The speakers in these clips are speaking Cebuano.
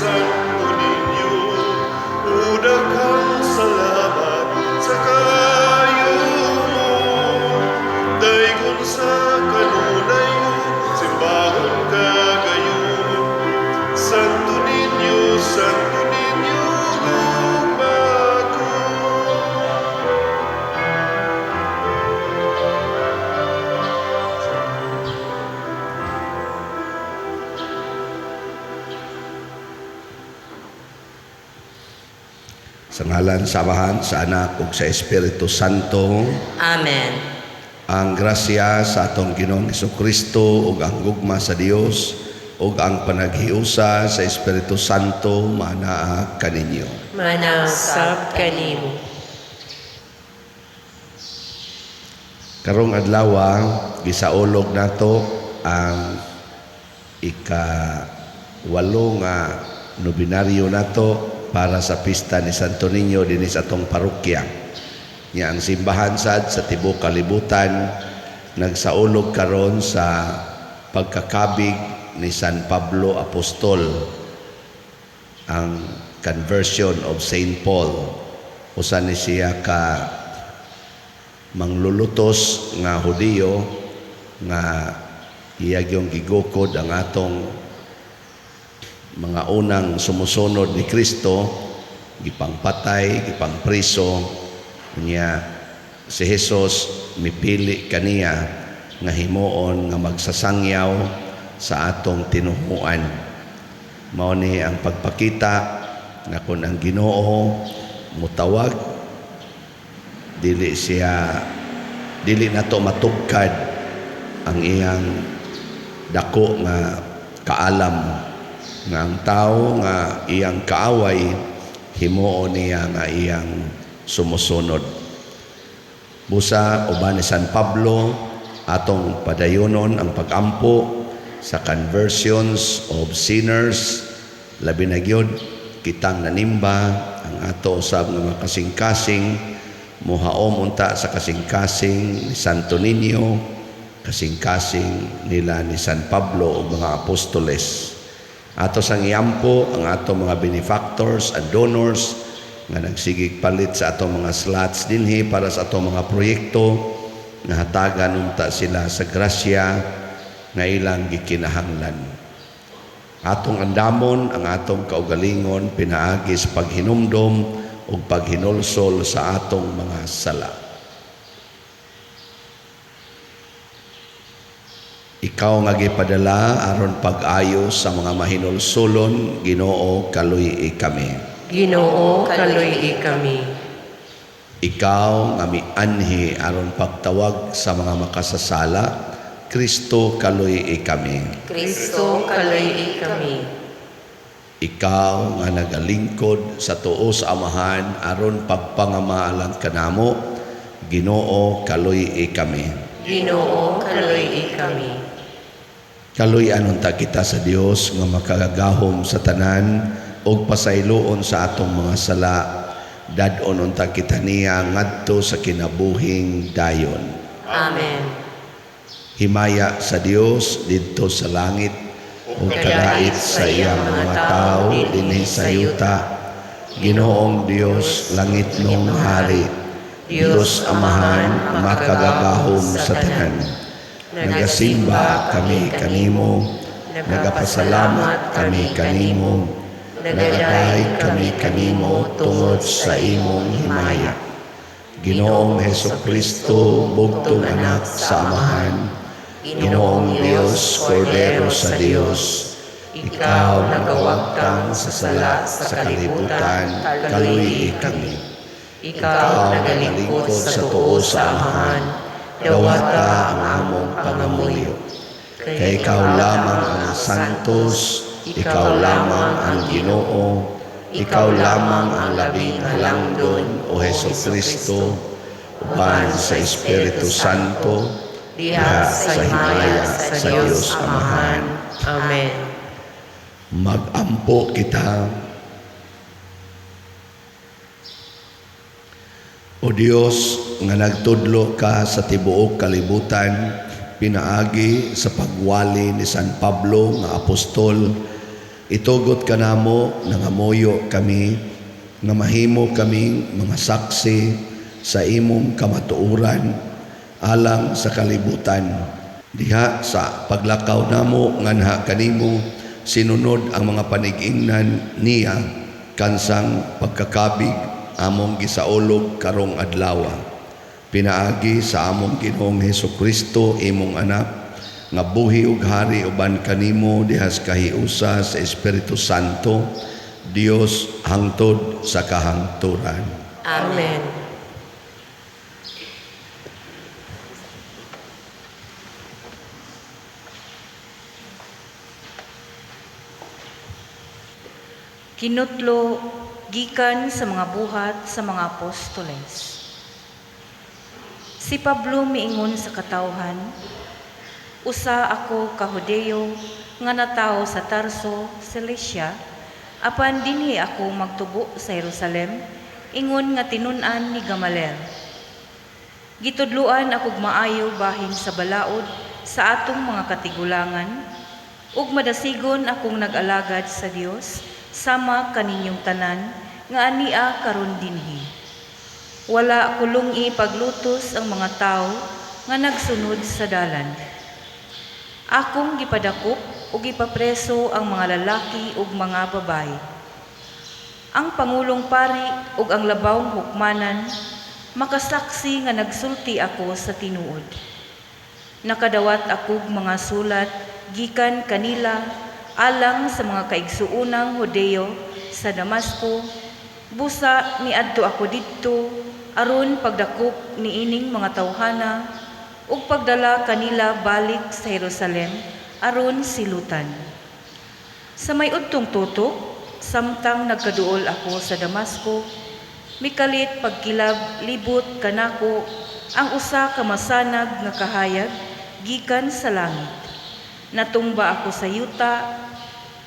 Santo Niño, o daghang salamat sa kaayo mo. Daygon sa kanunay mo, simbahon ka gayud. Santo Niño, Santo Niño, gugma ko. Sa ngalan sa Amahan, sa Anak ug sa Espiritu Santo. Amen. Ang grasya sa atong Ginoong Kristo ug ang gugma sa Dios ug ang panaghiusa sa Espiritu Santo manaa kaninyo. Manausab kanimo. Karong adlaw gisaulog nato ang ika-8 nga nobinaryo nato para sa pista ni Santo Niño dinhi sa atong parokya. Nya ang simbahan sad sa tibuok kalibutan nagsaulog karon sa pagkakabig ni San Pablo Apostol, ang conversion of Saint Paul. Usa ni siya ka manglulutos nga Hudiyo nga iya gyung gigukod ang atong mga unang sumusunod ni Kristo, gipangpatay, gipangpriso niya. Si Jesus mipili kaniya nga himuon nga magsasangyaw sa atong tinuhuan. Mao ni ang pagpakita nga kun ang Ginoo mutawag, dili nato matugkad ang iyang dako nga kaalam, nga ang tao nga iyang kaaway himuon niya nga iyang sumusunod. Busa uban ni San Pablo, atong padayonon ang pagampo sa conversions of sinners, labi na gyud kitang nanimba, ang ato usab nga mga kasing-kasing muhaom unta sa kasing-kasing ni Santo Niño, kasing-kasing nila ni San Pablo ug mga apostoles. Ato sang iampo ang ato mga benefactors and donors nga nagsigig palit sa ato mga slots dinhi para sa ato mga proyekto, nga hatagan unta sila sa grasya nga ilang gikinahanglan. Atong andamon ang atong kaugalingon pinaagi sa paghinumdom ug paghinulsol sa atong mga sala. Ikaw nga gipadala aron pag-ayo sa mga mahinulsolon, Ginoo, kaluy-i kami. Ginoo, kaluy-i kami. Ikaw nga mianhi aron pagtawag sa mga makasasala, Kristo, kaluy-i kami. Kristo, kaluy-i kami. Ikaw nga nagalingkod sa tuo sa Amahan aron pagpangamaalang kanamo, Ginoo, kaluy-i kami. Ginoo, kaluy-i kami. Kaluy-an unta kita sa Dios nga makagagahom sa tanan ug pasayloon sa atong mga sala. Dad-on unta kita niya ngadto sa kinabuhing dayon. Amen. Himaya sa Dios didto sa langit ug kadait sa iyang mga tawo dinhi sa yuta. Ginoong Dios, langitnong hari, Dios Amahan, makagagahom sa tanan. Nagasimba kami kanimo, nagapasalamat kami kanimo, nagaday kami kanimo tungod sa imong himaya. Ginoong Hesukristo, bugtong anak sa Amahan, Ginoong Dios, Kordero sa Dios, ikaw nagawagtang sa sala sa kalibutan, kaluy-i kami. Ikaw nagalingkod sa tuo sa Amahan, dawata ang among pangamuyo. Kay ikaw lamang ang santos, ikaw lamang ang Ginoo, ikaw lamang ang labing halangdon, o Hesukristo, uban sa Espiritu Santo, diha sa himaya sa Dios Amahan. Amen. Magampo kita. O Dios, nga nagtudlo ka sa tibuok kalibutan, pinaagi sa pagwali ni San Pablo nga apostol, Itugot kanamo, nangamuyo kami nga mahimo kaming mga saksi sa imong kamatuoran alang sa kalibutan. Diha sa paglakaw namo nganha kanimo, sinunod ang mga panig-ingnan niya kansang pagkakabig among gisaulog karong adlaw. Pinaagi sa among Ginoong Hesukristo, imong anak, nga buhi ug hari uban kanimo diha sa kahiusa sa Espiritu Santo, Dios hangtod sa kahangturan. Amen. Kinutlo gikan sa mga buhat sa mga apostoles. Si Pablo miingon sa katawhan, "Usa ako ka Hudeyo nga natawo sa Tarso, Cilicia, apan dinhi ako magtubo sa Jerusalem, ingon nga tinun-an ni Gamaliel. Gitudloan akog maayo bahin sa balaod sa atong mga katigulangan, ug madasigon akong nag-alagad sa Dios sama kaninyong tanan nga ania karon dinhi. Wala kulong-i paglutos ang mga tawo nga nagsunod sa dalan. Akong gipadakop ug gipapreso ang mga lalaki ug mga babayi. Ang pangulong pari ug ang labawng hukmanan makasaksi nga nagsulti ako sa tinuod. Nakadawat akog mga sulat gikan kanila alang sa mga kaigsuonang Hudeyo sa Damasco, busa miadto ako didto aron pagdakop niining mga tawhana ug pagdala kanila balik sa Jerusalem aron silutan. Sa may udtong tutok, samtang nagkaduol ako sa Damasco, mikalit pagkilab libot kanako ang usa ka masanag nga kahayag gikan sa langit. Natumba ako sa yuta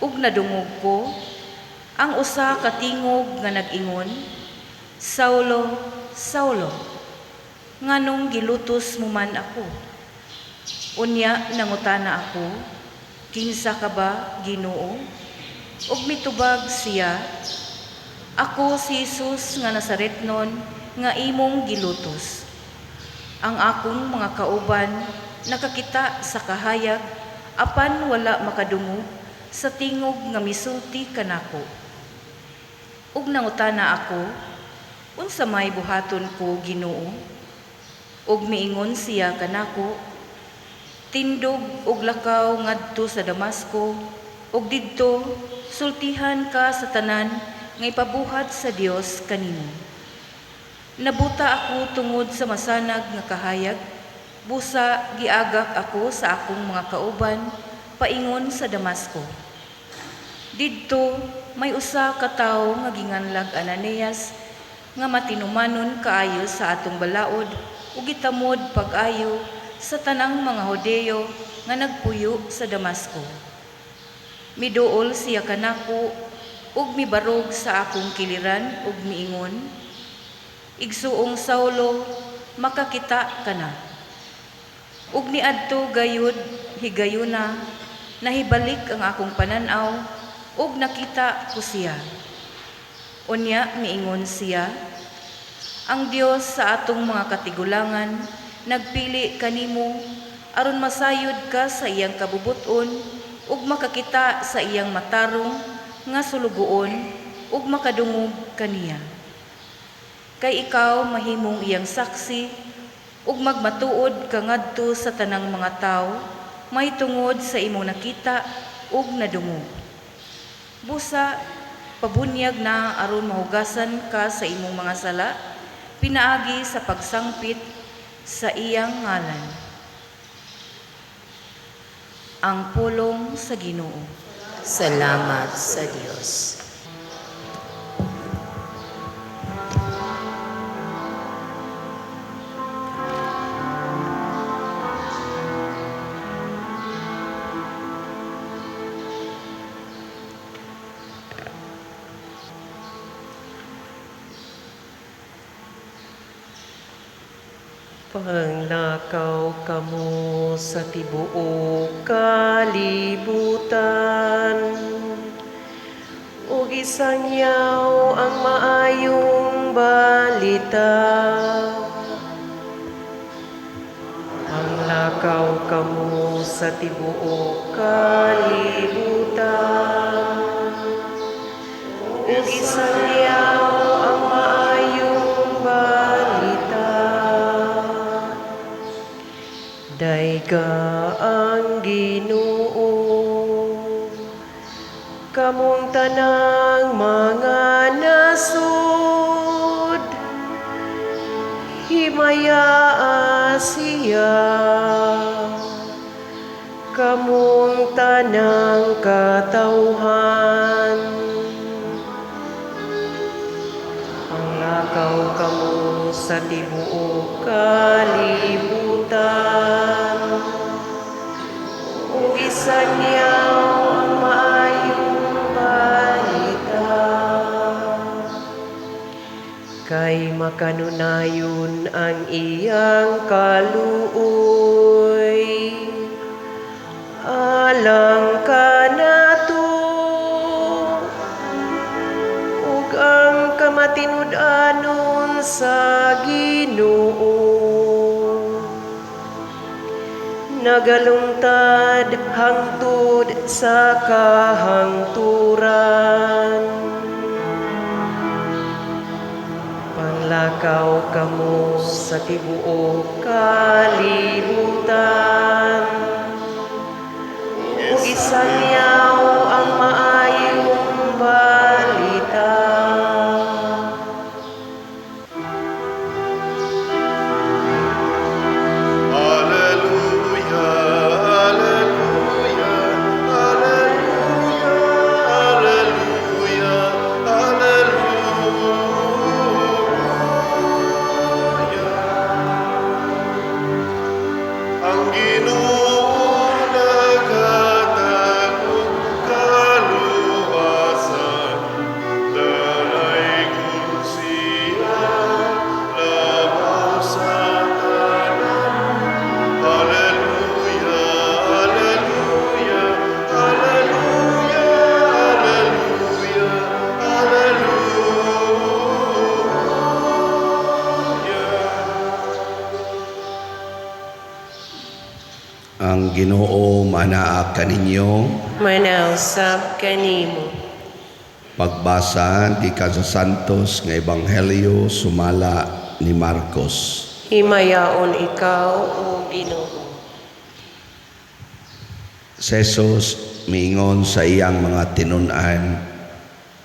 ug nadungog ko ang usa ka tingog nga nag-ingon, Saulo, Saulo, nganong gilutos mo man ako? Unya nangutana ako, kinsa ka ba, Ginoo? Ug mitubag siya, ako si Jesus nga Nazaretnon nga imong gilutos. Ang akong mga kauban nakakita sa kahayag apan wala makadungog sa tingog nga misulti kanako. Ug nangutana ako, unsa may buhaton ko, Ginoo? Ug miingon siya kanako, tindog ug lakaw ngadto sa Damasco, ug didto sultihan ka sa tanan nga ipabuhat sa Dios kanimo. Nabuta ako tungod sa masanag nga kahayag, busa giagak ako sa akong mga kauban paingon sa Damasco. Didto may usa ka tawo nga ginganlag Ananias nga matinumanon kaayo sa atong balaod ug gitamod pag-ayo sa tanang mga Hudeyo nga nagpuyo sa Damasco. Miduol siya kanako ug mibarog sa akong kiliran ug miingon, Igsuong Saulo, makakita ka na. Ug niadto gayud higayuna, nahibalik ang akong panan-aw ug nakita ko siya. Unya miingon siya, ang Dios sa atong mga katigulangan nagpili kanimo aron masayod ka sa iyang kabubuton ug makakita sa iyang matarong nga sulugoon ug makadungog kaniya. Kay ikaw mahimong iyang saksi ug magmatuod ka ngadto sa tanang mga tawo mahitungod sa imong nakita ug nadungog. Busa pabunyag na aron mahugasan ka sa imong mga sala pinaagi sa pagsangpit sa iyang ngalan. Ang pulong sa Ginoo. Salamat sa Dios. Panglakaw kamo sa tibuok kalibutan. Isangyaw ang maayong balita. Panglakaw kamo sa tibuok kalibutan ug isangyaw ang maayong balita. Dayga ang Ginoo, kamong tanang mga nasod, himayaa siya, kamong tanang katawhan. Panglakaw kamo sa tibuok kalibutan ug isangyaw ang maayong balita. Kay makanunayon ang iyang kaluoy alang kanato, ug ang kamatinud-anon sa Ginoo nagalungtad hangtod sa kahangturan. Panglakaw kamo sa tibuok kalibutan ug isangyaw ang maayong balita. Alleluia, alleluia, alleluia, alleluia, alleluia. Ang Ginoo naghatag og kaluwasan, dalaygon siya labaw sa tanan. Alleluia, alleluia, alleluia, alleluia, alleluia. Ang Ginoo manaa kaninyo. Manausab kanimo. Pagbasa gikan sa Santos nga Ebanghelyo sumala ni Marcos. Himayaon ikaw, o Ginoo. Si Jesus miingon sa iyang mga tinun-an,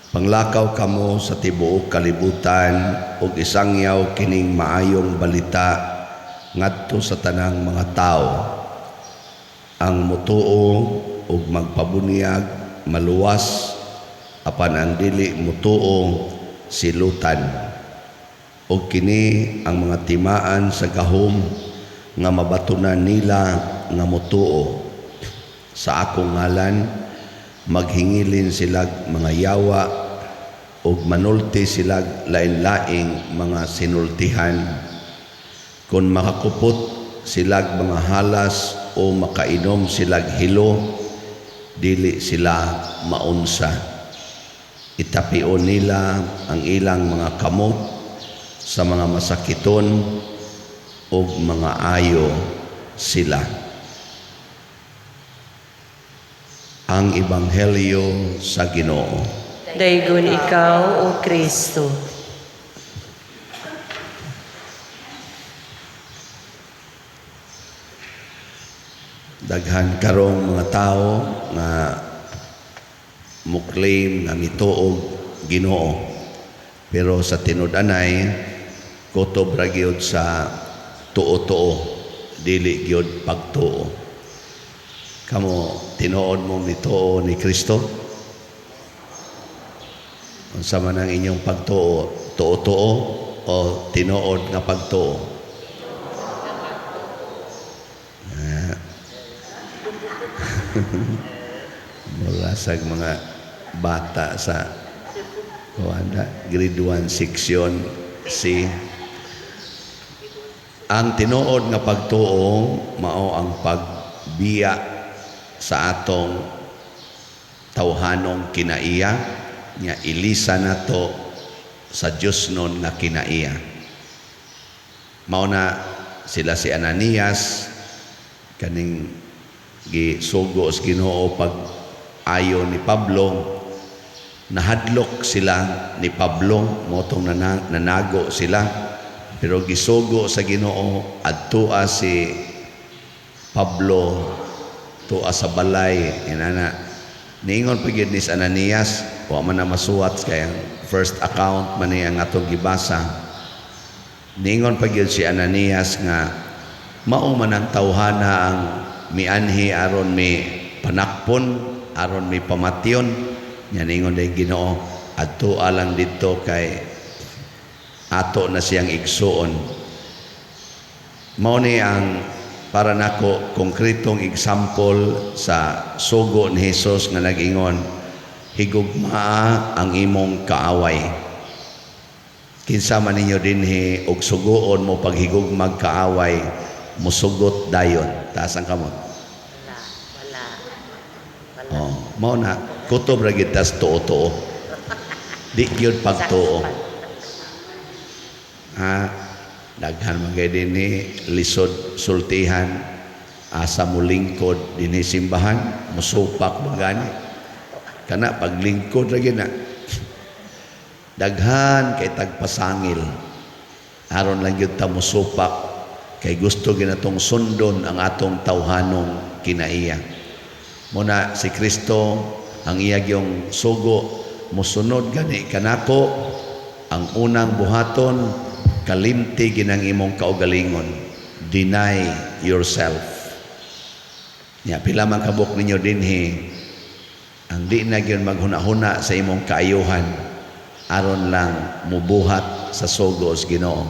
panglakaw kamo sa tibuok kalibutan ug isangyaw kining maayong balita ngadto sa tanang mga tawo. Ang mutuo ug magpabunyag maluwas, apan ang dili mutuo silutan. Ug kini ang mga timaan sa gahom nga mabatunan nila nga mutuo. Sa akong ngalan maghingilin silag mga yawa ug manulti silag lain-laing mga sinultihan. Kun makakupot silag mga halas o makainom silag hilo, dili sila maunsa. Itapion nila ang ilang mga kamot sa mga masakiton ug mga ayo sila. Ang Ebanghelyo sa Ginoo. Daygon ikaw, O Kristo. Daghan karong mga tao nga muklaim nga mituog Ginoo, pero sa tinud-anay kutob ra gyud sa tuo-tuo, dili gyud pagtuo. Kamo tinuod mo mituo ni Kristo? Unsa man ang inyong pagtuo, tuo-tuo o tinuod nga pagtuo? Mura sa mga bata sa kuan grade 1 section C. Ang tinuod nga pagtuo mao ang pagbiya sa atong tawhanong kinaiya Nya ilisa nato sa Dios nun nga kinaiya. Mao na sila si Ananias, kaning gisugo sa Ginoo pag ayo ni Pablo, nahadlok sila ni Pablo, motong nanago sila, pero gisugo sa Ginoo, adtua si Pablo tua sa balay inana. Niingon pa gyud ni Ananias, wa man na masuwat kay ang first account man ni ang atong gibasa. Niingon pa gyud si Ananias nga mao man ang tawhana ang mianhi aron mi panakpon, aron mi pamatyon. Nya niingon din Ginoo, adtua lang didto kay ato na siyang igsuon. Mao ni ang para nako konkretong example sa sugo ni Hesus nga nag-ingon, "Higugmaa ang imong kaaway." Kinsa man ninyo dinhi og sugoon mo paghigugmag kaaway, musugot dayon? Taas ang kamot. Wala, wala. Wala. Oh, mao na kutob ra gyud tas tuo-tuo. Di gyud pagtuo. Ha, daghan man kay dinhi lisod sultihan, asa mo lingkod dinhi simbahan, musupak man gani. Kana paglingkod ra gyud na. Daghan kay tagpasangil. Aron lang gyud ta musupak kay gusto ginatong sundon ang atong tawhanong kinaiya. Muna si Kristo ang iya gyung sugo, musunod gani kanako, ang unang buhaton, kalimti ginang imong kaugalingon, deny yourself. Nya pila man kabuk ninyo dinhi ang di na gyud maghuna-huna sa imong kaayuhan aron lang mubuhat sa sugo sa Ginoo?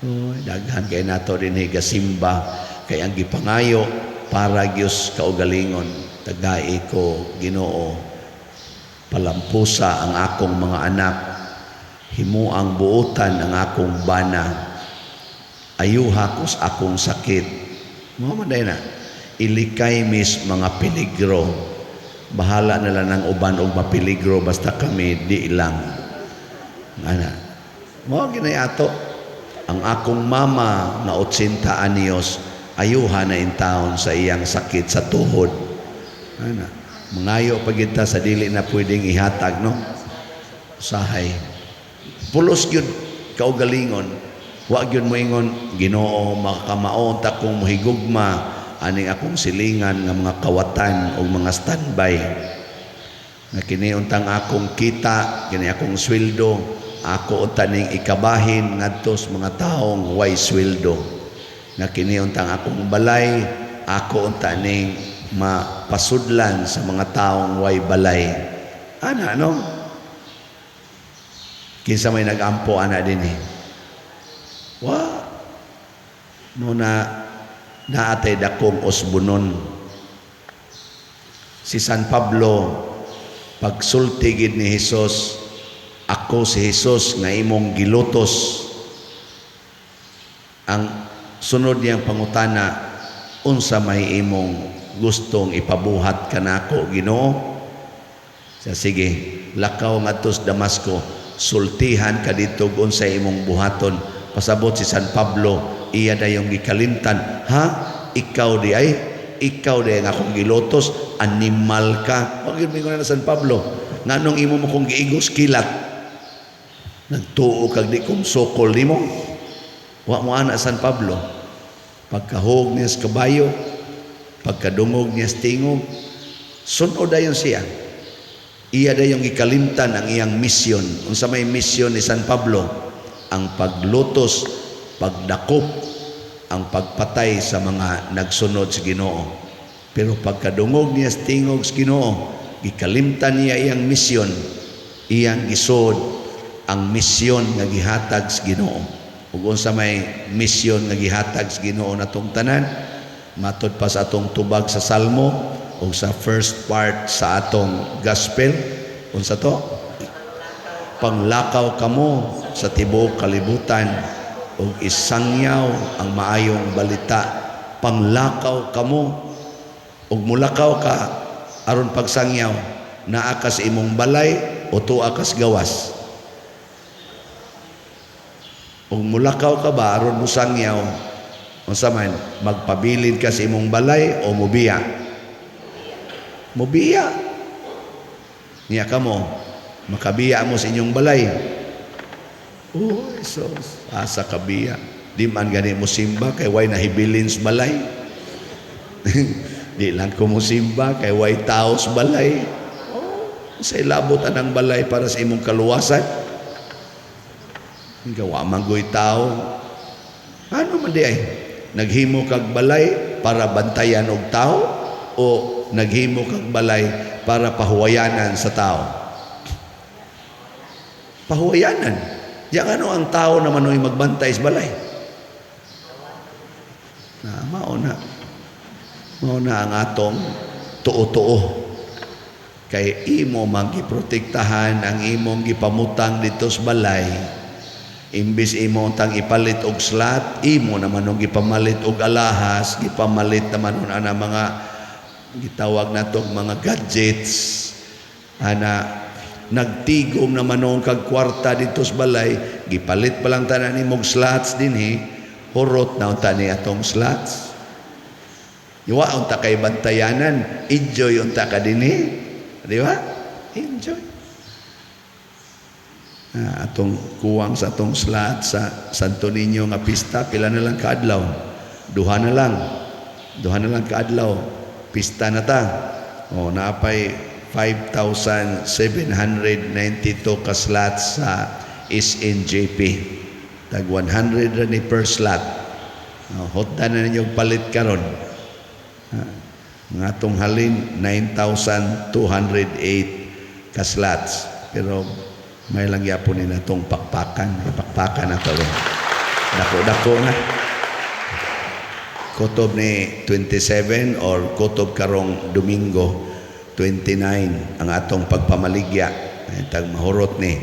Oy, daghan kay nato dinhi gasimba kay ang gipangayo para gyud kaugalingon. Tagai ko, Ginoo, palampusa ang akong mga anak, himuang buotan ang akong bana, ayuha ko sa akong sakit. Mga man na ilikay mis mga peligro, bahala na lang ng uban og mapeligro, basta kami di lang. Ana mao ginay ato. Ang akong mama nga 80 anyos, ayuha na in town sa iyang sakit sa tuhod. Ana, mangayo pa gyud ta sa dili na pwedeng ihatag, no? Usahay pulos gyud kaugalingon. Wa gyud moingon, "Ginoo, makakamao ta kung mohigugma aning akong silingan nga mga kawatan o mga standby, nga kini untang akong kita, kini akong sweldo, ako unta ning ikabahin ngadto sa mga taong way sweldo, nga kini untang akong balay, ako unta ning mapasudlan sa mga taong way balay." Ana, no? Kinsa may nag-ampo ana dinhi? Wa mo na naatay dakong usbunon. Si San Pablo, pagsulti gid ni Hesus, "Ako si Hesus nga imong gilutos," ang sunod niyang pangutana, "Unsa may imong gustong ipabuhat kanako, Ginoo?" Sa sige, lakaw ngadto sa Damasco, sultihan ka didto unsa imong buhaton. Pasabot si San Pablo, iya dayong gikalimtan, "Ha, ikaw di ay, ikaw di ang akong gilutos? Animal ka." Wag yun mingon na San Pablo, "Nganong imo mo kong giigos kilat? Nagtuo kag di kong sukol nimo?" Wa mo ana San Pablo. Pagkahog niya sa kabayo, pagkadungog niya sa tingog, sunod dayon siya. Iya dayong gikalimtan ang iyang misyon. Unsa may misyon ni San Pablo? Ang paglutos, pagdakop, ang pagpatay sa mga nagsunod sa Ginoo. Pero pagkadungog niya sa tingog sa Ginoo, gikalimtan niya iyang misyon, iyang gisod ang misyon nga gihatag sa Ginoo. Ug unsa may misyon nga gihatag sa Ginoo natong tanan? Matod pa sa atong tubag sa Salmo o sa first part sa atong gospel, unsa to? Panglakaw kamo sa tibuok kalibutan ug isangyaw ang maayong balita. Panglakaw kamo, ug mulakaw ka aron pagsangyaw, naa ka sa imong balay. o tuwa kas gawas? Ug mulakaw ka ba aron mosangyaw, unsa man, magpabilin ka sa imong balay o mobiya? Mobiya. Niya kamo, makabiya mo sa inyong balay. Oh, Jesus, asa kabiya. Di man gani mo simba kay way nahibilin sa balay. Di lang ko mo simba kay way tao sa balay. Oh, sa ilabot anang balay para sa imong kaluwasan. Gawa man goy tao. Ano man di ay? Naghimo kag balay para bantayan og tao o naghimo kag balay para pahuwayanan sa tao? Pahuwayanan. Yang ano ang tao naman o'y magbantay sa balay? Na, mao na. Mao na ang atong tuo-tuo. Kay imo man giprotektahan ang imong gipamutang dito sa balay. Imbis imo tang ipalit og slot, imo naman og gipamalit og alahas, gipamalit naman ana mga gitawag nato mga gadgets. Ana nagtigom naman og kag kwarta dito sa balay, gipalit pa lang tanan nimog slots dinhi, hurot na unta ni atong slots. Iwa unta kay bantayanan, enjoy unta ka dinhi. Di ba? Enjoy. Atong kuwang sa atong slot sa Santo Niño nga pista, pila na lang kaadlaw? Duha na lang. Duha na lang kaadlaw. Pista na ta. O, naapay 5,792 ka slots sa SNJP. Tag 100 ra ni per slot. O, hotda na ninyo palit karon. Nga atong halin 9,208 ka slots. Pero may lang yapon ni natong pakpakan. Pakpakan na to. Dako-dako na. Kutob ni 27 or kutob karong Domingo 29 ang atong pagpamaligya. Ay, tag mahurot ni.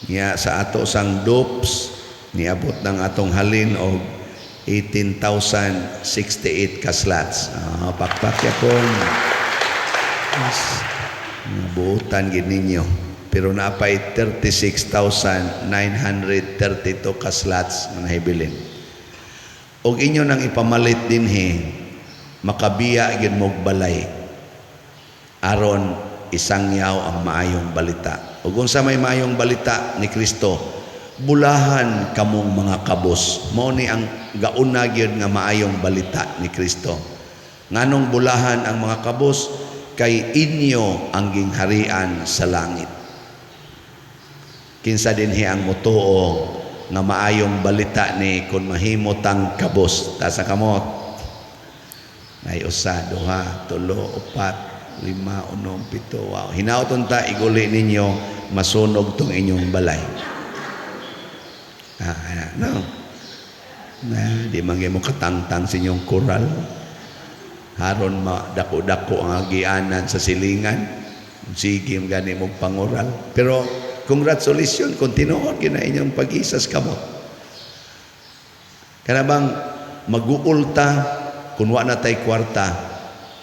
Niya sa ato sang dupes niabot ng atong halin og 18,068 ka slots. Pakpak yapon. Yes. Buutan gid ninyo. Pero naapay 36,932 ka slots nga nahibilin. Og inyo nang ipamalit dinhi, makabiya gid mo'g balay. Aron isangyaw ang maayong balita. Ug unsa may maayong balita ni Kristo, bulahan kamong mga kabos. Mao ni ang gauna gyud nga maayong balita ni Kristo. Nganong bulahan ang mga kabos? Kay inyo ang gingharian sa langit. Kinsa dinhi ang motuo nga maayong balita ni kun mahimo tang kabos? Taas ang kamot. Ay usa, duha, tulo, upat, lima, unom, pito. Wow. Hinaot unta iguli ninyo masunog tong inyong balay. No. Na, di man mo katangtang sa inyong koral. Haron madako-dako ang agianan sa silingan. Sige gani mo pangural. Pero congratulations kung tinuod gina inyong pag-isas kamot. Kana bang mag-uulta kung wa na tay kwarta,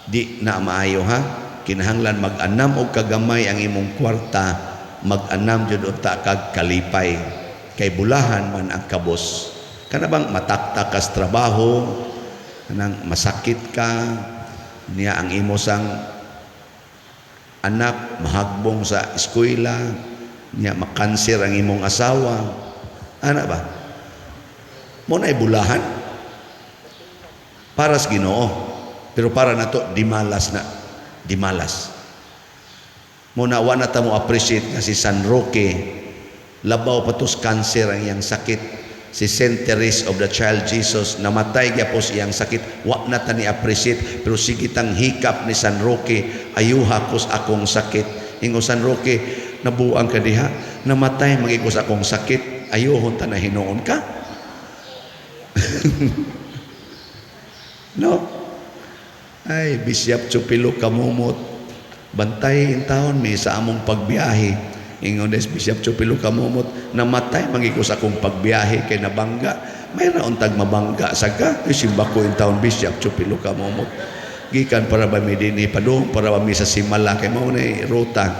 di na maayo ha. Kinahanglan mag-anam og kagamay ang imong kwarta, mag-anam jud unta kag kalipay. Kay bulahan man ang kabos. Kana bang mataktak kas trabaho, kanang masakit ka, niya ang imo sang anak mahagbong sa eskwela, niya makanser ang imong asawa. Ana ba? Mo na bulahan para sa Ginoo. Pero para nato dimalas na, dimalas. Mo na wa na ta mo appreciate nga si San Roque labaw pa tos cancer ang iyang sakit. Si Saint Therese of the Child Jesus namatay gyapos iyang sakit, wa na ta ni appreciate, pero sige tang hikap ni San Roque, ayuha kos akong sakit. Ingon San Roque, nabuang ka diha, namatay magigos akong sakit, ayuhon ta na hinuon ka. No? Ay, Bishop Chupilo kamumot. Bantay in taon mi sa among pagbiyahe. Ingon des Bishop Chupilo kamumot, namatay magigos akong pagbiyahe kay nabangga. May raon tag mabangga sa ka. Ay, simba ko in taon Bishop Chupilo kamumot. Gikan para ba mi dinhi padung para ba mi sa Simala kay mao nay ruta.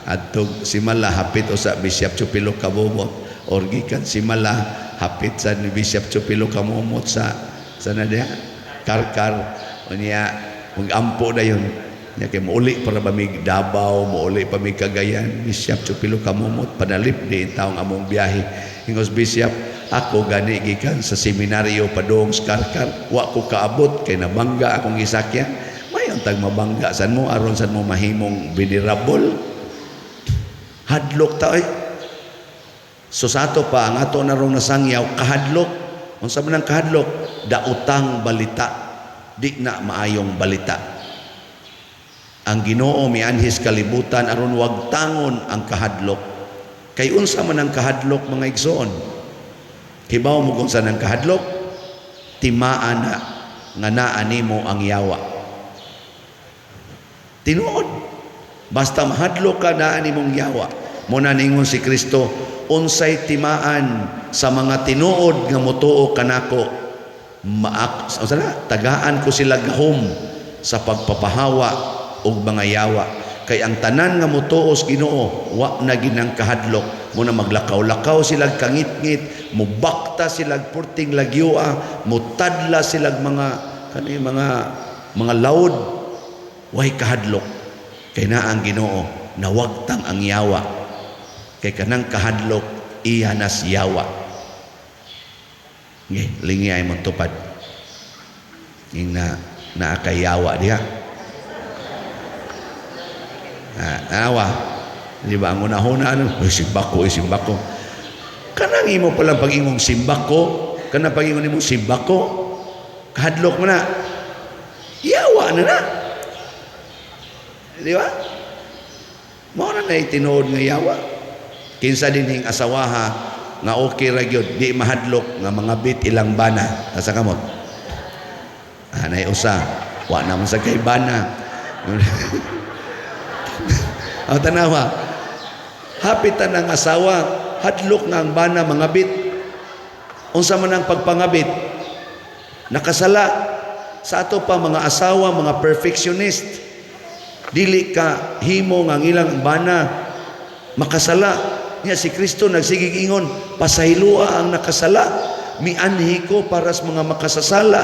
Adtog Simala hapit usa Bishop Chupilo Kabumot or gikan Simala hapit sa ni Bishop Chupilo Kamumot sa na diha Karkar unya magampo dayon nya kay mouli para ba mig Davao, mouli pa mig Cagayan. Bishop Chupilo Kamumot panalip di taong among biyahe. Ingos Bishop, ako gani gikan sa seminaryo padung sa Karkar, wa ko kaabot kay nabangga akong gisakyan. Mayon tag mabangga san mo aron san mo mahimong venerable. Hadlok ta oy. So sa ato pa ang ato narong nasangyaw kahadlok. Unsa man ang kahadlok? Daotang balita, di na maayong balita. Ang Ginoo mianhis kalibutan aron wagtangon ang kahadlok. Kay unsa man ang kahadlok, mga igsoon? Kibaw mo kung saan ang kahadlok? Timaa na nga naa nimo ang yawa. Tinuod. Basta mahadlok ka, naa nimong yawa. Muna ningon si Kristo, unsay timaan sa mga tinuod nga motuo kanako, maak unsa na, tagaan ko sila gahom sa pagpapahawa og mga yawa. Kay ang tanan nga motuo sa Ginoo, wa na ginang kahadlok. Muna maglakaw-lakaw sila kangitngit, mubakta sila purting lagyua, mutadla sila mga kani mga laud, way kahadlok. Kay naa ang Ginoo, nawagtang ang yawa. Kay kanang kahadlok iya nas yawa. Nge, lingi ay mong tupad. Ing na naa kay yawa diha. Awa. Di ba ang una-una ano, uy, simbako, uy, simbako. Kanang imo palang pag-ingong simbako, kanang pag-ingon nimo simbako, kahadlok mo na. Yawa na na. Di ba? Mao na na'y tinuod nga yawa. Kinsa dinhing asawaha nga okay ra gyud, di mahadlok nga mga bit ilang bana. Asa kamot? Anay usa, wa na man sa kay bana. Ang tanawa, hapitan ang asawa, hadlok nga ang bana mga bit. Unsa man ang pagpangabit? Nakasala. Sa ato pa mga asawa, mga perfectionist, dili ka himo nga ang ilang bana makasala. Nya si Kristo nagsigig ingon, pasayloa ang nakasala, mianhi ko para sa mga makasasala.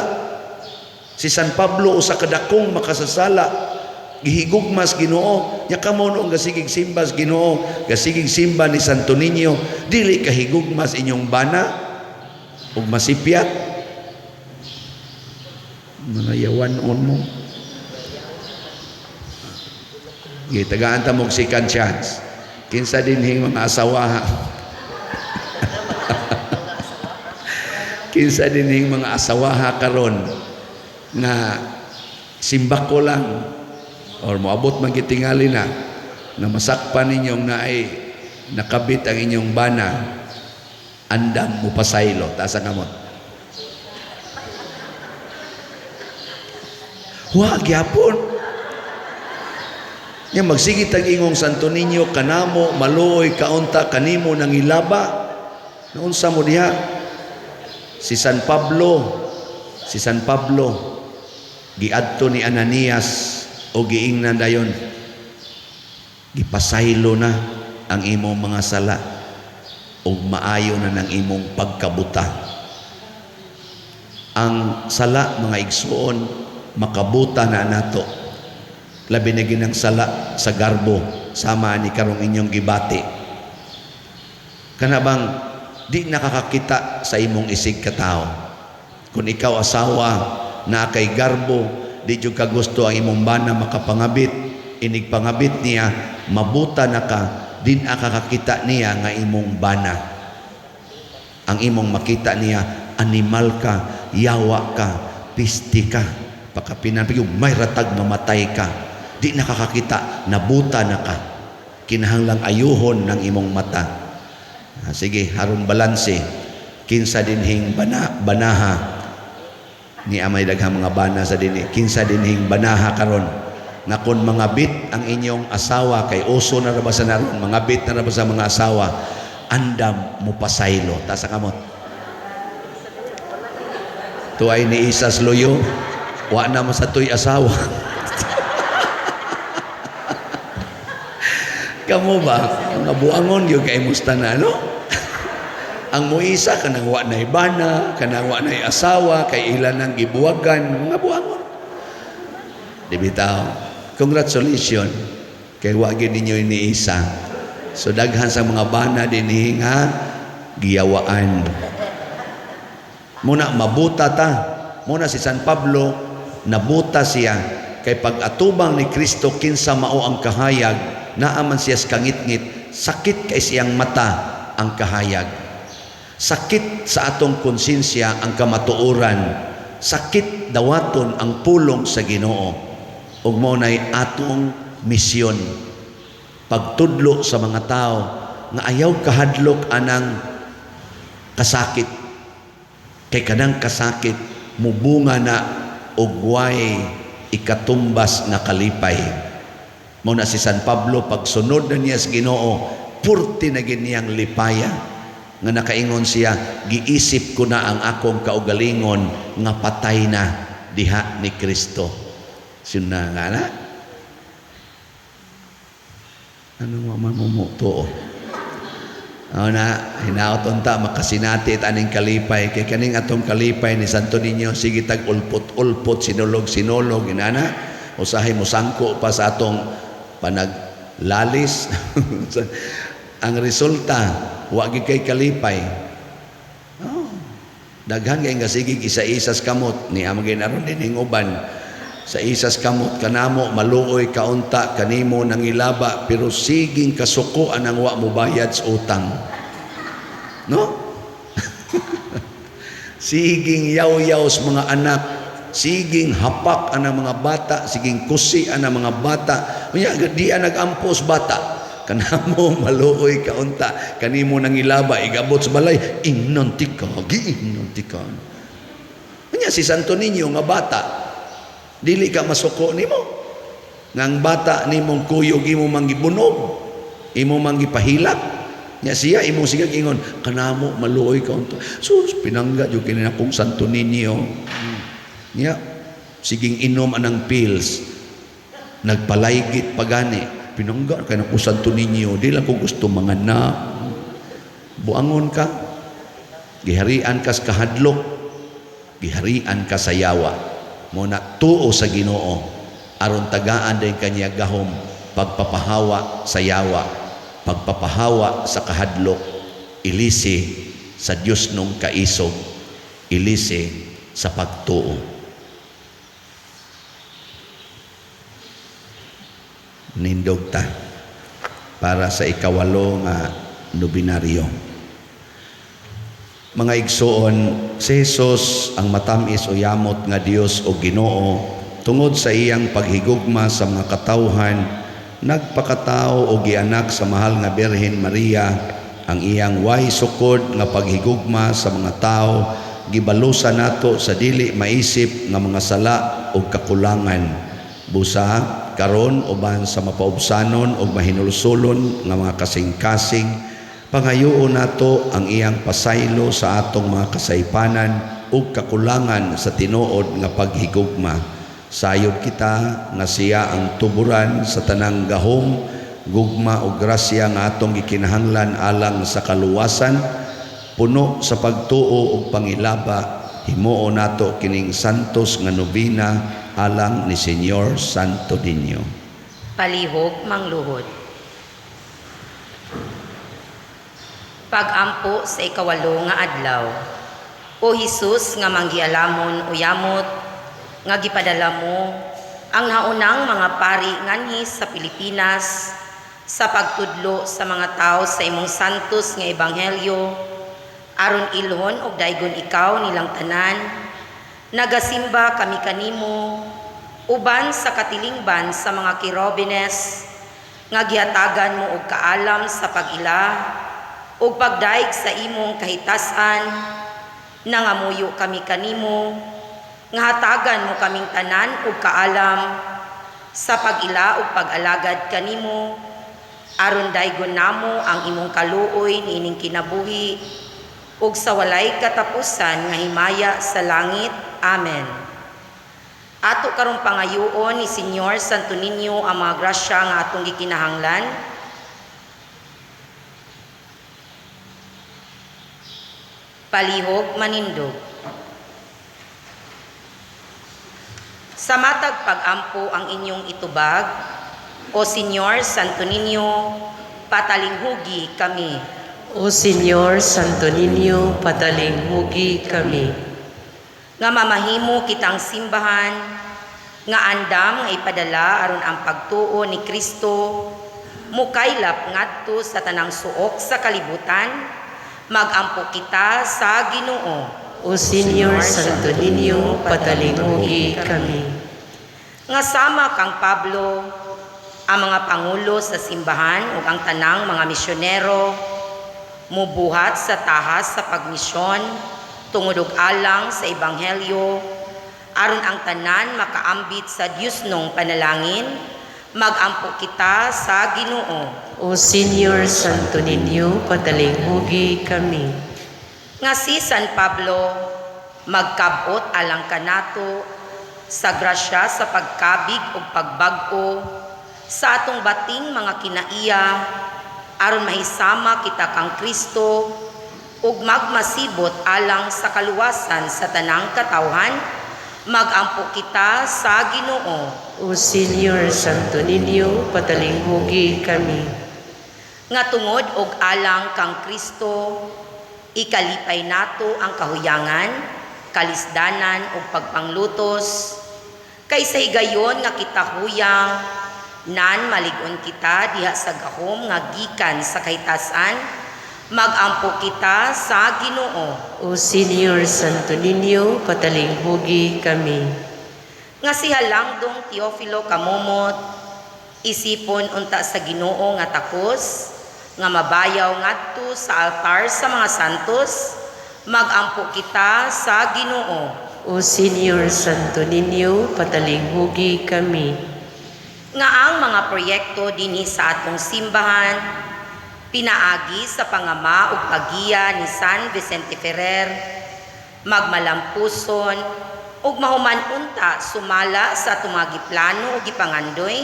Si San Pablo usa ka dakong makasasala, gihigugmas Ginoo. Nya kamo noong gasigig simbas Ginoo, gasigig simba ni Santo Niño, dili ka higugmas inyong bana ug masipyat. Mga yawan-on mo. Gitagaan ta mog second chance. Kinsa dinhing mga asawaha? Kinsa dinhing mga asawaha karon nga simbako lang or moabot man gitingali na na masakpan ninyong naay nakabit ang inyong bana, andam mo pasaylo, taas ang kamot. Wa gyapon. Nya magsige tag ingong Santo Niño kanamo maluoy kaunta kanimo nangilaba. Naunsa mo diha? Si San Pablo, si San Pablo giadto ni Ananias o giingnan dayon, gipasaylo na ang imong mga sala ug maayo na ng imong pagkabuta. Ang sala, mga igsuon, makabuta na nato. Labi na ginang sala sa garbo sama ni karong inyong gibati. Kana bang di nakakakita sa imong isig katao? Kung ikaw asawa na kay garbo, di jud ka gusto ang imong bana makapangabit, inig pangabit niya, mabuta na ka, di nakakakita niya nga imong bana. Ang imong makita niya, animal ka, yawa ka, pisti ka, pakapinan, may ratag mamatay ka, di nakakakita, nabuta na ka. Kinahanglang ayuhon ng imong mata. Sige, haron balanse, kinsa dinhing banaha ni amay daghang mga bana sa dinhi, kinsa dinhing banaha karon nga kon mga bit ang inyong asawa, kay uso na ra ba sa naron, mga bit na ra ba sa mga asawa, andam mo pasaylo. Taas ang kamot. Tuay ni Isas Loyo, wa na mo sa tuy asawa. Kamo ba? Mga buangon gyud kay musta na, no? Ang muisa kanang wa nay bana, kanang wa nay asawa, kay ila nang gibuwagan, mga buangon. Di bitaw. Congratulations kay wa gyud ninyo iniisa. So daghan sa mga bana dinhi nga giyawaan. Muna mabuta ta. Muna si San Pablo nabuta siya kay pag-atubang ni Kristo kinsa mao ang kahayag, naa man siya sa kangitngit, sakit kay siyang mata ang kahayag. Sakit sa atong konsensya ang kamatuoran. Sakit dawaton ang pulong sa Ginoo. Ug mao nay atong misyon. Pagtudlo sa mga tao nga ayaw kahadlok anang kasakit. Kay kanang kasakit mubunga na og way ikatumbas nga kalipay. Mao na si San Pablo pagsunod na niya sa Ginoo, purti na gid niyang lipaya nga nakaingon siya, giisip ko na ang akong kaugalingon nga patay na diha ni Kristo. Sino nga na? Ano nga man mo tuo? Ano na, hinaot unta makasinati it aning kalipay kay kaning atong kalipay ni Santo Niño sige tag ulpot-ulpot, sinulog-sinulog inana usahay mo sangko pa sa atong panaglalis. Ang resulta wa gid kay kalipay. Oh, daghan kay nga sige isa-isas kamot ni amang ginaron dining uban sa isas kamot kanamo maluoy kaunta kanimo nangilaba pero siging kasukoan ang wa mo bayad sa utang, no? Siging yaw-yaw sa mga anak, siging hapak ang mga bata, siging kusi ang mga bata. Unya di ang nagampos bata kanamo maluoy kaunta kanimo nangilaba, igabot sa balay ingnon tika, giingnon tika. Unya si Santo Niño nga bata dili ka masuko nimo nga ang bata nimong kuyog imo manggibunog, imo manggipahilak nya siya imong sigag ingon kanamo maluoy ka unta, sus pinangga jud kini akong Santo Niño. Nya siging inom anang pills, nagpalaygit pagani, pinangga kay nako Santo Niño, di lang ko gusto manganak. Buangon ka, giharian kas kahadlok, giharian ka sa yawa. Mo na tuo sa Ginoo aron tagaan din kanya gahom pagpapahawa sa yawa, pagpapahawa sa kahadlok, ilisi sa Dios nung kaisog, ilisi sa pagtuo. Nindog ta para sa ikawalo nga nobinaryo. Mga igsoon, si Jesus ang matamis o yamot nga Dios o Ginoo tungod sa iyang paghigugma sa mga katawhan, nagpakatao o gianak sa mahal nga Birhen Maria. Ang iyang way sukod nga paghigugma sa mga tao gibalusan nato sa dili maisip nga mga sala o kakulangan. Busa karon uban sa mapaubsanon o mahinulsulon nga mga kasing-kasing, pangayoon nato ang iyang pasaylo sa atong mga kasaypanan ug kakulangan sa tinuod nga paghigugma. Sayod kita nga siya ang tuburan sa tanang gahom, gugma ug grasya nga atong gikinahanglan alang sa kaluwasan, puno sa pagtuo ug pangilaba. Himuon nato kining santos nga nobina alang ni Señor Santo Niño. Palihog mangluhod. Pagampo sa ikawalo nga adlaw. O Hesus nga manggialamon o yamot nga gipadala mo ang naunang mga pari nganhi sa Pilipinas sa pagtudlo sa mga tao sa imong santos nga ebanghelyo, aron ilhon og daygon ikaw nilang tanan, nagasimba kami kanimo uban sa katilingban sa mga Kerubines nga gihatagan mo og kaalam sa pag-ila ug pagdaig sa imong kahitasan. Nangamuyo kami kanimo nga hatagan mo kaming tanan og kaalam sa pag-ila ug pag-alagad kanimo, aron daygon namo ang imong kaluoy niining kinabuhi ug sa walay katapusan nga himaya sa langit. Amen. Ato karong pangayoon ni Señor Santo Niño ang mga grasya nga atong gikinahanglan Palihog manindog. Sa matag pag-ampo ang inyong itubag, O Señor Santo Niño, patalinghugi kami. O Señor Santo Niño, patalinghugi kami. Nga mamahimo kitang simbahan, nga andam nga ipadala aron ang pagtuo ni Kristo mukaylap ngadto sa tanang suok sa kalibutan, magampo kita sa Ginoo. O Señor Santo Niño, patalinghugi kami. Nga sama kang Pablo, ang mga pangulo sa simbahan ug ang tanang mga misyonero mubuhat sa tahas sa pagmisyon tungod og alang sa ebanghelyo aron ang tanan makaambit sa Diosnong panalangin, magampo kita sa Ginoo. O Señor Santo Niño, patalinghugi kami. Nga si San Pablo magkabot alang kanato sa grasya sa pagkabig ug pagbag-o sa atong bating mga kinaiya aron mahisama kita kang Kristo ug magmasibot alang sa kaluwasan sa tanang katawhan, magampo kita sa Ginoo. O Señor Santo Niño, patalinghugi kami. Nga tungod og alang kang Kristo, ikalipay nato ang kahuyangan, kalisdanan ug pagpanglutos, kay sa higayon nga kita huyang, nan malig-on kita diha sa gahom nga gikan sa kahitasan, magampo kita sa Ginoo. O Señor Santo Niño, patalinghugi kami. Nga si Halangdong Teofilo Camomot, isipon unta sa Ginoo nga takos, nga mabayaw ngadto sa altar sa mga santos, magampo kita sa Ginoo. O Señor Santo Niño, patalinghugi kami. Nga ang mga proyekto dinhi sa atong simbahan, pinaagi sa pangama ug paggiya ni San Vicente Ferrer, magmalampuson ug mahuman unta sumala sa atong mga giplano ug gipangandoy,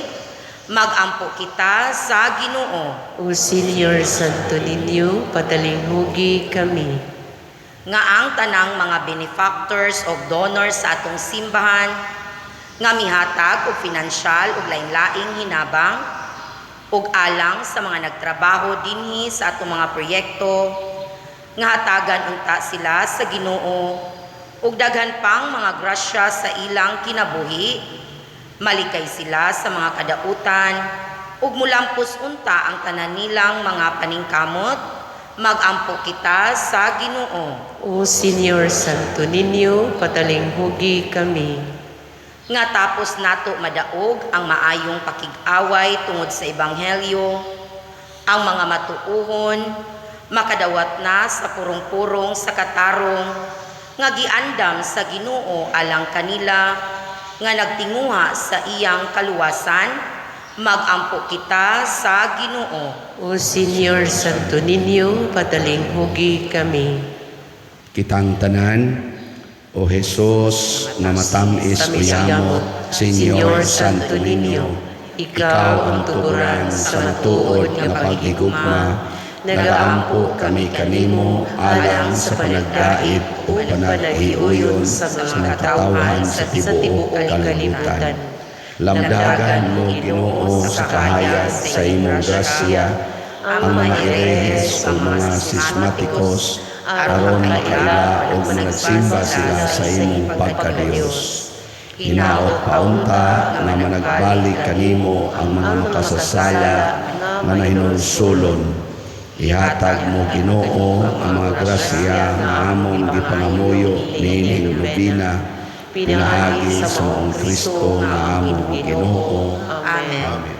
magampo kita sa Ginoo. O Señor Santo Niño, patalinghugi kami. Nga ang tanang mga benefactors o donors sa atong simbahan nga mihatag og pinansyal ug lain-laing hinabang ug alang sa mga nagtrabaho dinhi sa atong mga proyekto, nga hatagan unta sila sa Ginoo ug daghan pang mga grasya sa ilang kinabuhi, malikay sila sa mga kadautan ug mulampos unta ang tanan nilang mga paningkamot, magampo kita sa Ginoo. O Señor Santo Niño, patalinghugi kami. Nga tapos nato madaog ang maayong pakig-away tungod sa ebanghelyo, ang mga matuohon makadawat na sa purong-purong sa katarong nga giandam sa Ginoo alang kanila nga nagtinguha sa iyang kaluwasan, magampo kita sa Ginoo. O Señor Santo Niño, patalinghugi kami. Kitang tanan, O Jesus nga matamis o yamot, Señor Santo Niño, ikaw ang tuguran sa matuod nga paghigugma, nagaampo kami kanimo alang sa panagdait ug panaghiuyon sa mga katawhan sa tibuok kalibutan. Lamdagan mo, Ginoo, sa kahayag sa imong grasya ang mga erehes ug mga sismatikos aron makaila ug managsimba sila sa imong pagkadiyos. Hinaot paunta nga managbalik kanimo ang mga makasasala nga nahinulsulon. Ihatag mo, Ginoo, ang mga grasya nga among gipangamuyo niining nobina, pinaagi sa maong Kristo nga among Ginoo. Amen. Amen.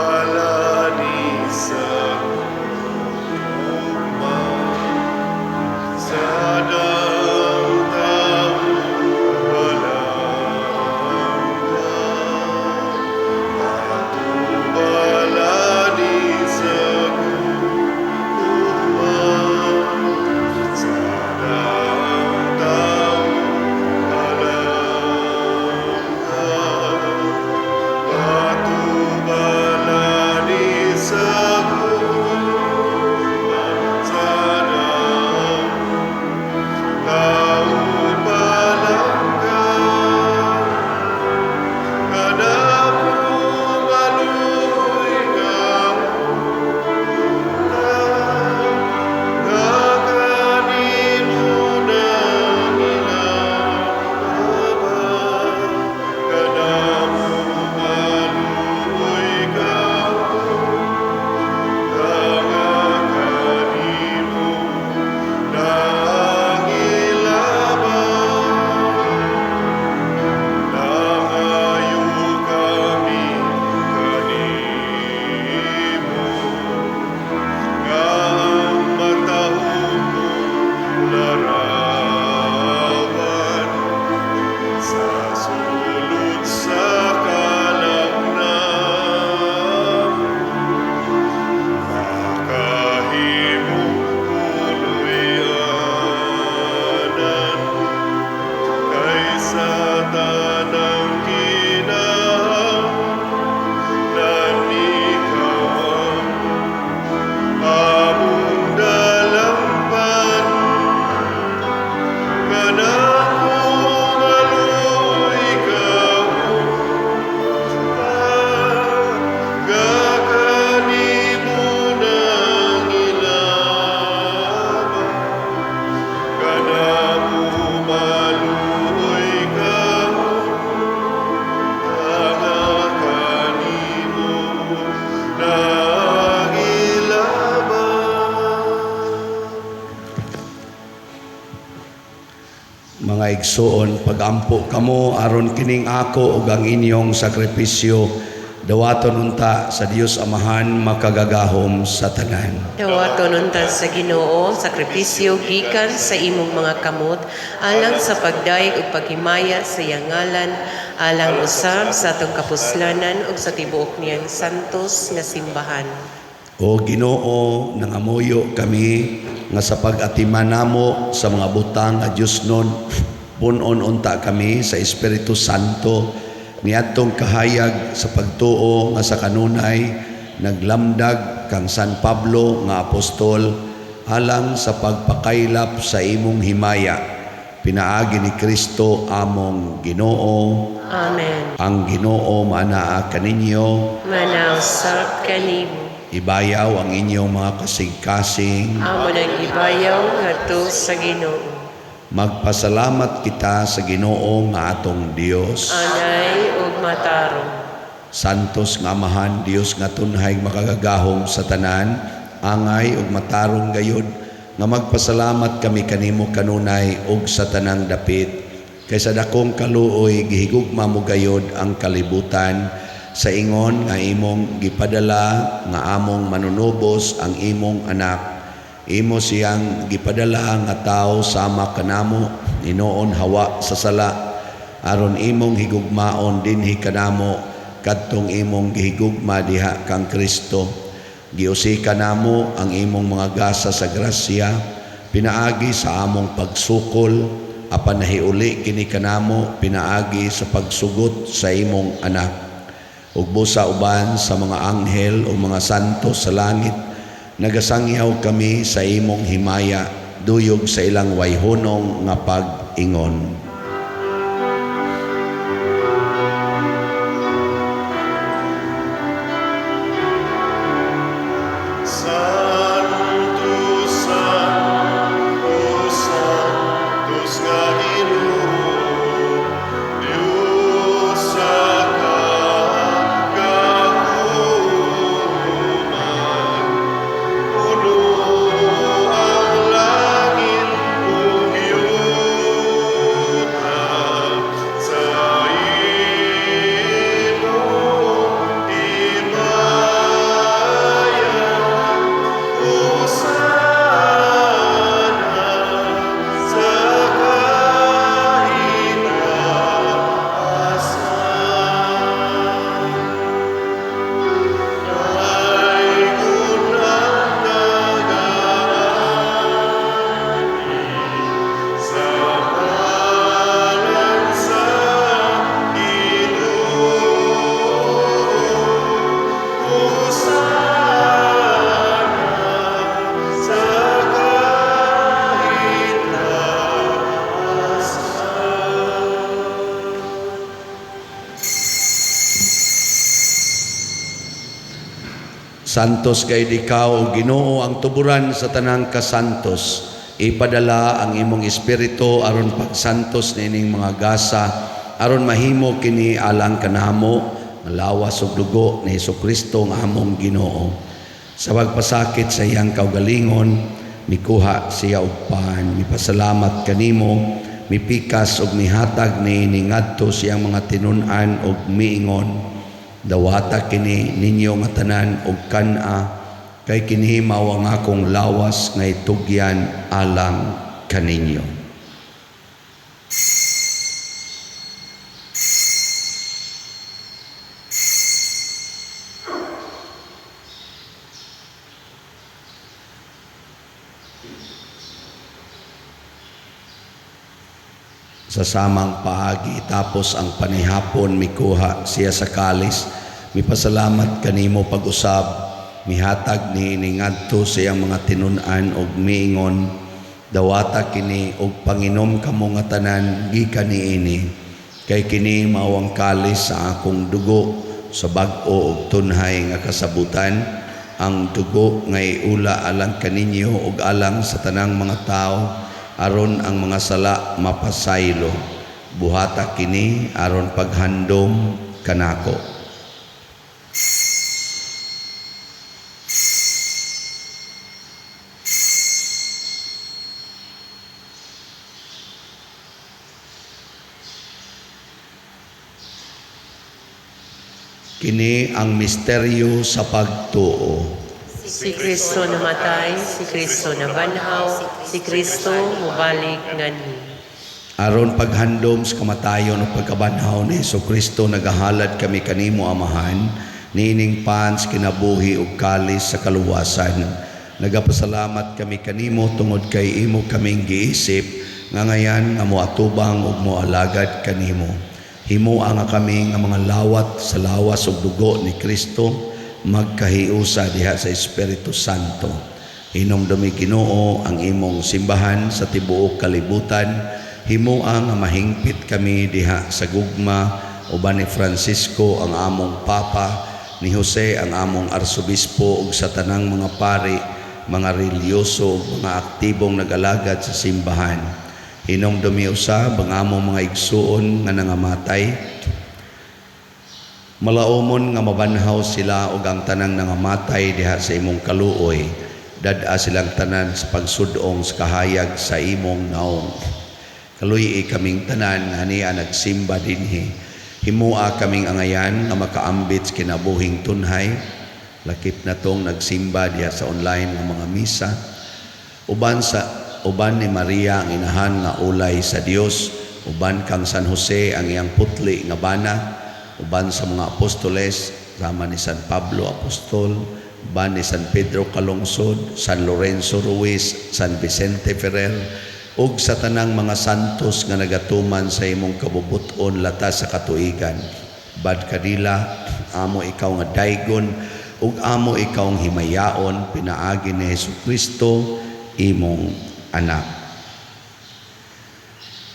Matubalani sa ugma, sa daw tao wala. Mga igsoon, pagampo kamo aron kining ako ug ang inyong sakripisyo dawaton unta sa Dios Amahan makagagahom sa tanan. Dawaton unta sa Ginoo sakripisyo gikan sa imong mga kamot alang sa pagdayeg ug paghimaya sa iyang ngalan, alang usab sa atong kapuslanan ug sa tibuok niyang santos nga simbahan. O Ginoo, nangamuyo kami nga sa pag-atiman namo sa mga butang nga Diosnon, pun-on unta kami sa Espiritu Santo niadtong kahayag sa pagtuo nga sa kanunay naglamdag kang San Pablo nga apostol alang sa pagpakaylap sa imong himaya, pinaagi ni Kristo among Ginoo. Amen. Ang Ginoo maanaa kaninyo. Manausap kanimo. Ibayaw ang inyong mga kasing-kasing. Amo nang ibayaw ngadto sa Ginoo. Magpasalamat kita sa Ginoo nga atong Dios. Anay ug matarong. Santos nga Amahan, Dios nga tunhay makagagahom sa tanan, angay ug matarong gayud nga magpasalamat kami kanimo kanunay ug sa tanang dapit. Kay sa dakong kaluoy gihigugma mo gayud ang kalibutan sa ingon nga imong gipadala nga among manunubos ang imong anak. Imo siyang gipadala nga tawo sama kanamo, inoon hawa sa sala, aron imong higugmaon dinhi kanamo kadtong imong gihigugma diha kang Kristo. Giusika namo ang imong mga gasa sa grasya, pinaagi sa among pagsukol, apan nahiuli kini kanamo pinaagi sa pagsugot sa imong anak. Ug busa uban sa mga anghel o mga santo sa langit, nagasangyaw kami sa imong himaya, duyog sa ilang wayhunong nga pag-ingon. Santo, Santo, Santos nga Ginoo, Dios sa kagahuman. Puno ang langit ug yuta sa imong himaya. Hosana sa kahitasan. Daygon ang nagaagi sa ngalan sa Ginoo. Hosana sa kahitasan. Santos kay ikaw, o Ginoo, ang tuburan sa tanang kasantos. Ipadala ang imong espiritu aron pagsantos niining mga gasa, aron mahimo kini alang kanamo nga lawas ug dugo ni Hesukristo nga among Ginoo. Sa pagpasakit sa iyang kaugalingon, mikuha siya og pan, mipasalamat kanimo, mipikas ug mihatag niini ngadto sa iyang mga tinun-an ug miingon, dawata kini ninyo nga tanan og kan-a, kay kini mao ang akong lawas nga itugyan alang kaninyo. Sa samang paagi tapos ang panihapon, mikuha siya sa kalis, mipasalamat kanimo pag-usab, mihatag niini ngadto sa iyang mga tinun-an og miingon, dawata kini og panginom kamo nga tanan gikan niini, kay kini mao ang kalis sa akong dugo sa bag-o og tunhay nga kasabutan, ang dugo nga iula alang kaninyo ug alang sa tanang mga tawo aron ang mga sala mapasaylo. Buhata kini aron paghandom kanako. Kini ang misteryo sa pagtuo. Si Kristo namatay, si Kristo nabanhaw, si Kristo mubalik nganhi. Aron paghandom sa kamatayon ug pagkabanhaw ni Kristo, nagahalad kami kanimo, Amahan, niining pan sa kinabuhi ug kalis sa kaluwasan. Nagapasalamat kami kanimo tungod kay imo kaming giisip nga ngayan nga moatubang ug moalagad kanimo. Himoa nga kami nga mga lawat sa lawas ug dugo ni Kristo magkahiusa diha sa Espiritu Santo. Hinumdumi, Ginoo, ang imong simbahan sa tibuok kalibutan. Himoa nga mahingpit kami diha sa gugma uban ni Francisco ang among Papa, ni Jose ang among Arsobispo ug sa tanang mga pari, mga relihiyoso ug mga aktibong nag-alagad sa simbahan. Hinumdumi usab ang among mga igsuon nga nangamatay. Malaumon nga mabanhaw sila ug ang tanang nangamatay diha sa imong kaluoy. Dad-a silang tanan sa pagsudong sa kahayag sa imong naong. Kaluy-i kaming tanan nga ania nagsimba dinhi. Himoa kaming angayan nga makaambit sa kinabuhing tunhay. Lakip na tong nagsimba diha sa online nga mga misa. Uban ni Maria ang inahan nga ulay sa Dios, uban kang San Jose ang iyang putli nga bana, uban sa mga apostoles, sama ni San Pablo Apostol, uban ni San Pedro Calungsod, San Lorenzo Ruiz, San Vicente Ferrer, ug sa tanang mga santos nga nagatuman sa imong kabubut-on latas sa katuigan. Bad kadila, amo ikaw nga daygon, ug amo ikaw ang himayaon, pinaagi ni Hesus Kristo, imong anak.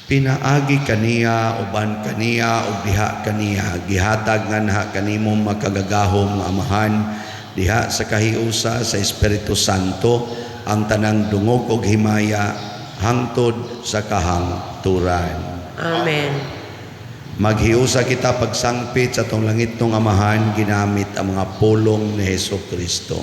Pinaagi kaniya, uban kaniya, ug diha kaniya, gihatag nganha kanimo makagagahom nga Amahan, diha sa kahiusa sa Espiritu Santo, ang tanang dungog ug himaya hangtod sa kahangturan. Amen. Maghiusa kita pagsangpit sa atong langitnong Amahan ginamit ang mga pulong ni Hesus Kristo.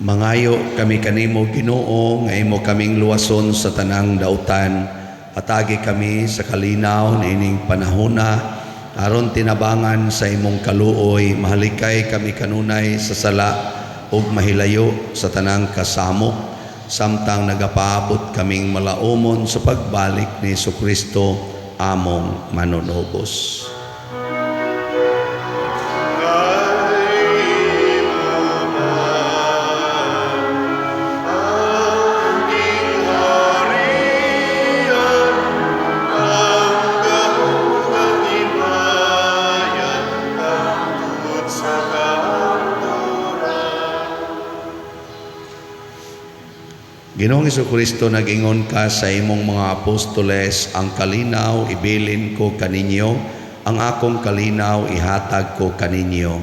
Mangayo kami kanimo, Ginoo, nga imo kaming luwason sa tanang dautan. Hatagi kami sa kalinaw niining panahona aron tinabangan sa imong kaluoy, mahalikay kami kanunay sa sala ug mahilayo sa tanang kasamok samtang nagapaabot kaming malaumon sa pagbalik ni Kristo among manunubos. Ginoong Kristo, nag-ingon ka sa imong mga apostoles, "Ang kalinaw ibilin ko kaninyo, ang akong kalinaw ihatag ko kaninyo."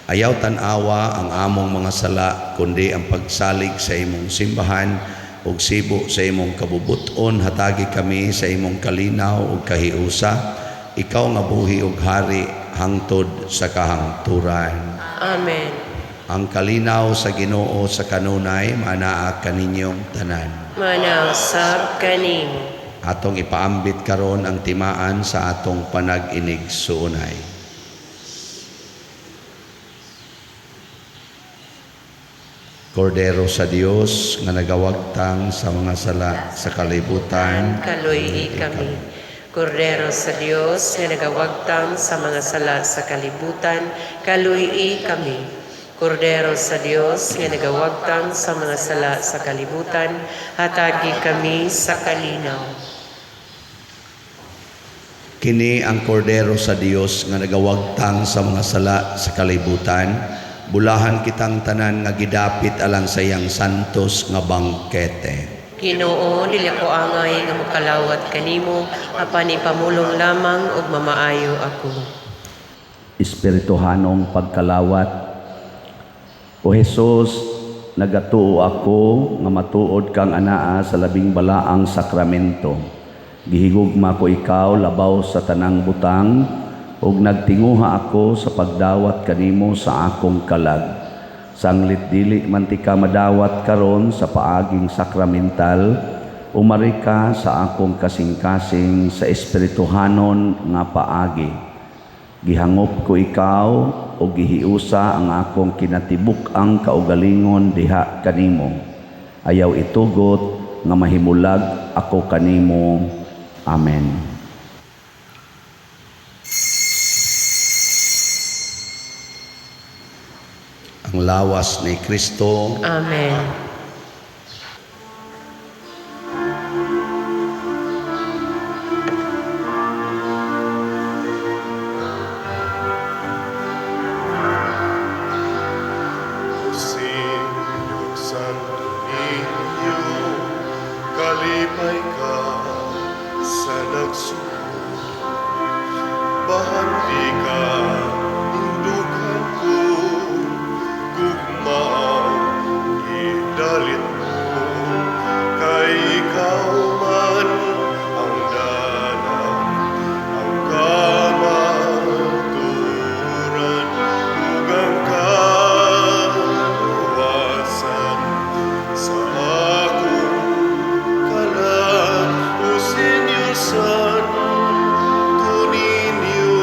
Ayaw tan-awa ang among mga sala, kundi ang pagsalig sa imong simbahan ug sibo sa imong kabubuton, hatagi kami sa imong kalinaw ug kahiusa. Ikaw nga buhi ug hari hangtod sa kahangturan. Amen. Ang kalinaw sa Ginoo sa kanunay manaa kaninyong tanan. Manaa usab kanimo. Atong ipaambit karon ang timaan sa atong panag-inigsuonay. Kordero sa Dios nga nagawagtang sa mga sala sa kalibutan, Kaluy-i kami. Kordero sa Dios nga nagawagtang sa mga sala sa kalibutan, kaluy-i kami. Kordero sa Dios nga nagawagtang sa mga sala sa kalibutan, hatagi kami sa kalinaw. Kini ang Kordero sa Dios nga nagawagtang sa mga sala sa kalibutan. Bulahan kitang tanan nga gidapit alang sa iyang santos nga bangkete. Ginoo, dili ako angay nga mokalawat kanimo, apan ipamulong lamang ug mamaayo ako. Espirituhanong pagkalawat. O Hesus, nagatuo ako nga matuod kang anaa sa labing balaang sakramento. Gihigugma ko ikaw labaw sa tanang butang ug nagtinguha ako sa pagdawat kanimo sa akong kalag. Sanglit dili man tika madawat karon sa paaging sakramental, umari ka sa akong kasing-kasing sa espirituhanon nga paagi. Gihangop ko ikaw o gihiusa ang akong kinatibuk-ang kaugalingon diha kanimo. Ayaw itugot nga mahimulag ako kanimo. Amen. Ang lawas ni Kristo. Amen. Señor Santo Niño, kalipay ka sa nagsuko. Bahandi ka, indukan ko, gugma ang idalit mo. Kay ikaw man ang dalan, ang kamatuoran, ug ang kaluwasan sa akong kalag. O Señor Santo Niño,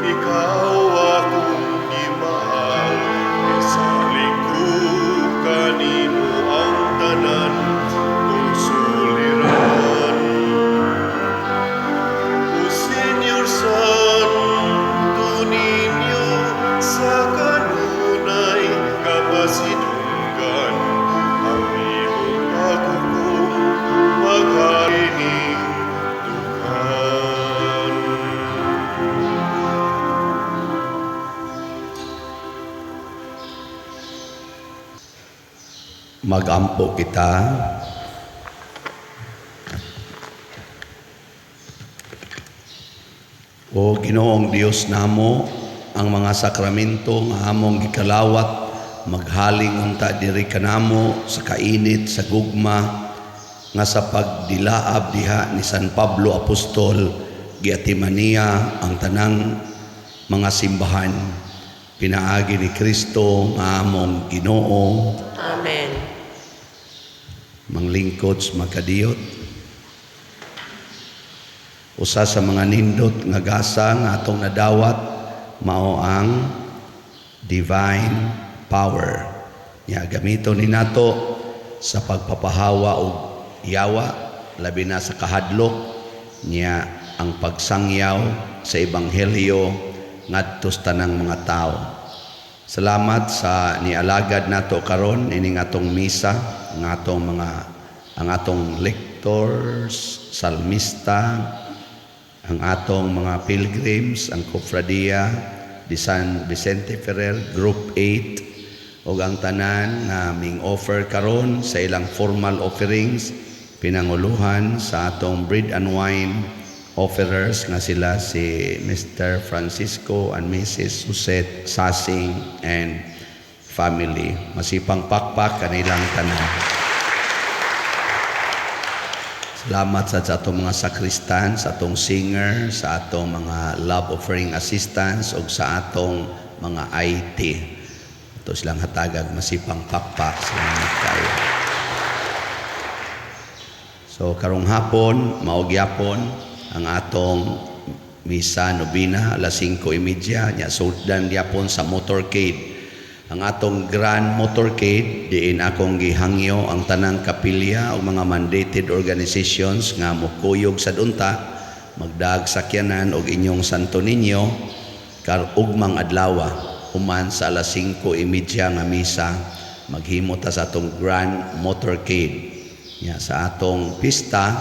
ikaw akong gimahal. Isalig ko kanimo ang tanan kong suliran. O Señor Santo Niño, sa kanunay kapasidunggan, ang imong paghukom magharining dughan. Magampo kita. O Ginoong Dios namo, ang mga sakramento nga among gikalawat maghaling unta diri kanamo sa kainit sa gugma nga sa pagdilaab diha ni San Pablo Apostol giatiman niya ang tanang mga simbahan pinaagi ni Kristo nga among Ginoo. Amen. Manglingkod sa makadiyot. Usa sa mga nindot nga gasa nga atong nadawat mao ang divine power. Nya gamiton ni nato sa pagpapahawa og yawa, labi na sa kahadlok niya ang pagsangyaw sa ebanghelyo ngadto sa tanang mga tawo. Salamat sa nialagad nato karon ining atong misa, ang atong mga ang atong lectors, salmista, ang atong mga pilgrims, ang Cofradia de San Vicente Ferrer Group 8, Ug ang tanan nga ming offer karon sa ilang formal offerings, pinanguluhan sa atong bread and wine offerers nga sila si Mr. Francisco and Mrs. Suzette Sasing and family. Masipang pakpak kanilang tanan. Salamat sa atong mga sakristan, sa atong singer, sa atong mga love offering assistants ug sa atong mga IT. Ato silang hatagag masipang pakpak. Salamat kayo. So karong hapon, mao gyapon ang atong misa nobina alas 5:30 nya, suldan gyapon sa motorcade. Ang atong grand motorcade diin akong gihangyo ang tanang kapilya o mga mandated organizations nga mokuyog sa dunta magdag sakyanan og inyong Santo Niño kar ugmang adlaw, human sa alas 5:30 nga misa, maghimo ta sa atong grand motorcade. Nya sa atong pista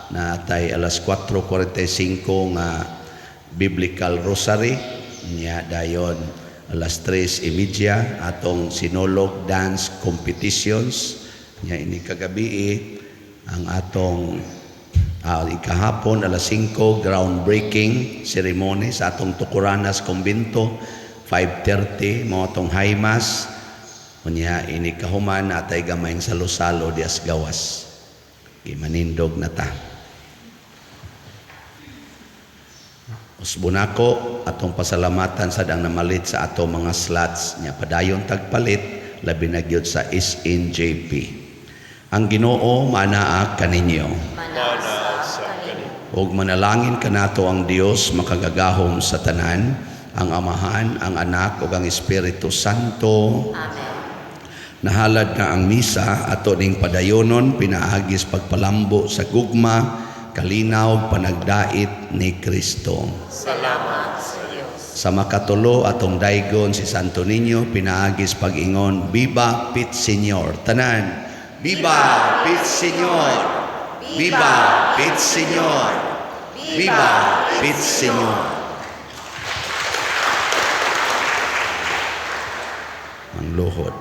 na tay alas 4:45 nga biblical rosary, nya dayon alas 3:30 atong Sinulog dance competitions. Nya ini kagabi ang atong ikahapon alas 5 groundbreaking ceremony sa atong Tucuranas Kumbento. 5:30 mao atong high mass. Unya ini kahuman atay gamayng salo-salo dias gawas. Gimanindog na ta. Usbon ako atong pasalamatan sad ang namalit sa atong mga slots nya padayon tagpalit, labi na gyud sa SNJP. Ang Ginoo manaa kaninyo. Mana sa kaninyo. Ug manalangin kanato ang Dios makagagahom sa tanan, ang Amahan, ang Anak ug ang Espiritu Santo. Amen. Nahalad na ang misa ato ning padayonon pinaagis pagpalambo sa gugma, kalinaw, panagdait ni Kristo. Salamat sa Dios. Sa makatulo atong daygon si Santo Niño pinaagis pag-ingon Viva Pit Señor. Tanan, Viva Pit Señor. Viva Pit Señor. Viva Pit Señor. Ang luhod.